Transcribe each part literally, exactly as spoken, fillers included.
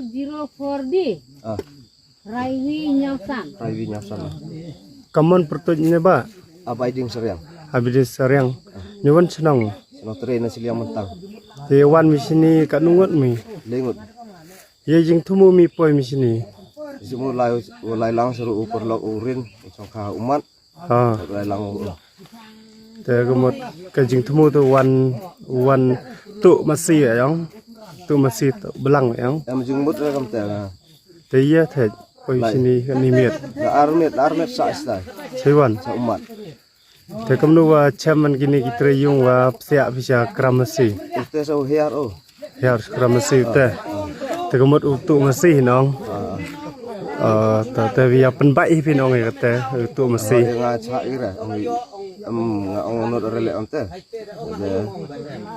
Zero four D. Ah, Raiwi Nyawsan. Raiwi Nyawsan. Kamon pertuj ne ba? Abiding Seriang. Abiding Seriang. Nyewan senang. Senang tere na Siliang Mentang. Te wan mi sini ka nungut mi. Lengut. Ye jing thumu mi poi mi sini. Jing mu lai, lai lang seru u perlok u rin, u chongkha umat. Ha. Lai lang u. Te ka mut ka jingthmu tu wan, wan tu masi ayong. Tu masi tu belang ayong. Em jingmut re kam te. Te ye the poi sini ka ni miet. La armet, la armet sa istai. Siwan. Sa umat. Te kamnu wa chairman kini ki trei yung wa psiak pisa kram masi. Ute sa u hiar o. Hiar kram masi ute. Te ka mut u tu masi nong. Ah, ta te wi ya pynbai hi phi nong ya te u tu masi. Nga cha ira ong em nga ong not rele ante.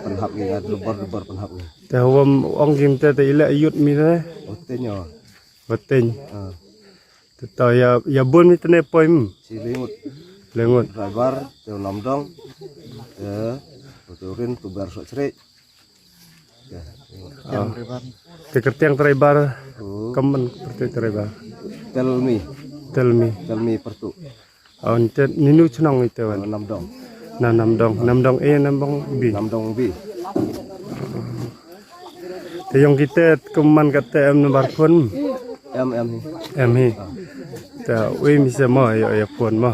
Pynhap ngi nga dubor dubor pynhap ngi. Te hawam ong kim te te ila yut mi ne. Ute nyo. Ute nyo. Ah. Te to ya ya bun mi te ne poi mi. Si lengut. Lengut. Driver te namdong. Eh, tu rin tu bar so chre. Te kertiang driver. Kaman pertu driver. Tell me. Tell me. Tell me pertu. Aun te ninu chnong ite wan. Namdong. Na namdong, namdong e namdong bi. Namdong bi. Te yong kite kaman kate em number phone. Em em. Em hi. Te wi mi se mo yo ya phone mo.